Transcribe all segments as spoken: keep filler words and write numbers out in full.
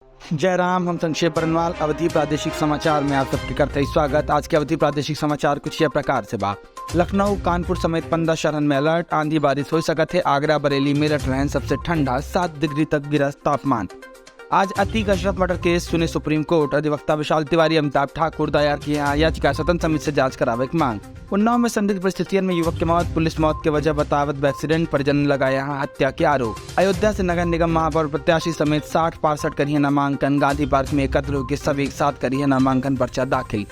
जय राम, हम संक्षेप बरनवाल। अवधी प्रादेशिक समाचार में आप सबके करते ही स्वागत। आज के अवधी प्रादेशिक समाचार कुछ यह प्रकार से बा। लखनऊ, कानपुर समेत पन्द्रह शहरन में अलर्ट, आंधी बारिश हो सकत है। आगरा, बरेली, मेरठ रहन सबसे ठंडा, सात डिग्री तक गिरा तापमान। आज अतीक अशरफ मर्डर केस सुने सुप्रीम कोर्ट। अधिवक्ता विशाल तिवारी अमिताभ ठाकुर दायर किए हैं याचिका, सदन समिति से जांच करावे की मांग। उन्नाव में संदिग्ध परिस्थितियन में युवक के मौत, पुलिस मौत के वजह बतावत एक्सीडेंट, परिजन लगाया है हत्या के आरोप। अयोध्या से नगर निगम महापौर प्रत्याशी समेत साठ पार्षद करिए नामांकन, गांधी पार्क में एकत्र होकर सब एक साथ करिए नामांकन पर्चा दाखिल।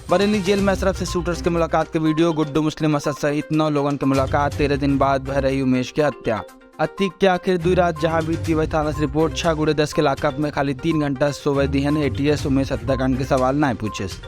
बरेली जेल में अशरफ से शूटर्स के मुलाकात के वीडियो, गुड्डू मुस्लिम असद सहित नौ लोगन के मुलाकात, तेरह दिन बाद भय रही उमेश के हत्या। अतीक के आखिर दुई रात जहां बीती वही थाना से रिपोर्ट, छह गुड़े दस के लॉकअप में खाली तीन घंटा सोवे दिहन एटीएस, उमेश हत्याकांड के सवाल नाय पूछेस।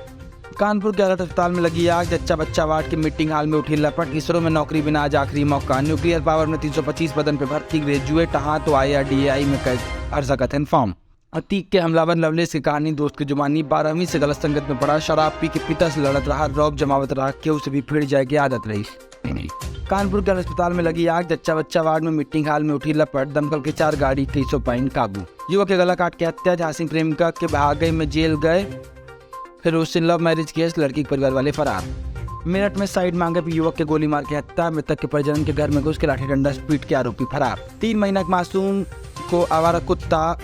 कानपुर के अलर्ट अस्पताल में लगी आग, जच्चा बच्चा वार्ड के मीटिंग हॉल में उठी लपट, इसरो में नौकरी बिना आज आखिरी मौका, न्यूक्लियर पावर में तीन सौ पच्चीस पदन पे भर्ती, ग्रेजुएट हाँ तो आईआरडीएआई में कर भर सकत हैं फॉर्म। अतीक के हमलावर लवलेश की कहानी, दोस्त की जुबानी, बारहवीं से गलत संगत में पड़ा, शराब पी के पिता से लड़त रहा, रौब जमावत रहा, केहू से भी भिड़ जाए की आदत रही। कानपुर के अस्पताल में लगी आग, जच्चा बच्चा वार्ड में मीटिंग हॉल में उठी लपट, दमकल के चार गाड़ी, कई सौ पाइन काबू। युवक के गला काट के हत्या, झांसी प्रेमिका के भागे में जेल गए, फिर उससे लव मैरिज केस, लड़की के परिवार वाले फरार। मेरठ में साइड मांगे पे युवक के गोली मार के हत्या, मृतक के परिजन के घर में घुस के लाठी डंडा से पीट के आरोपी फरार। तीन महीना के मासूम को आवारा कुत्ता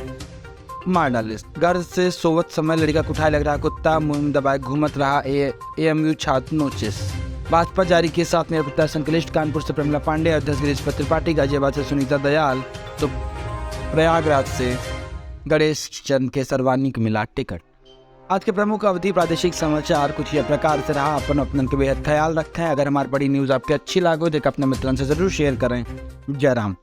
मार डालिस। घर से सोवत समय लड़िका के उठाए लग रहा कुत्ता, मुंह दबाए घूमत रहा ए-, एएमयू छात्र नोचिस। भाजपा जारी के साथ मेरा प्रत्याशी संकलिष्ट, कानपुर से प्रमिला पांडे, अयोध्या से गिरीश त्रिपाठी, गाजियाबाद से सुनीता दयाल, तो प्रयागराज से गणेश चंद के सरवानी को मिला टिकट। आज के प्रमुख अवधी प्रादेशिक समाचार कुछ यह प्रकार से रहा। अपन अपनन के बेहद ख्याल रखें। अगर हमार बड़ी न्यूज़ आपके अच्छी लागो, तो एक अपने मित्रन से जरूर शेयर करें। जय राम।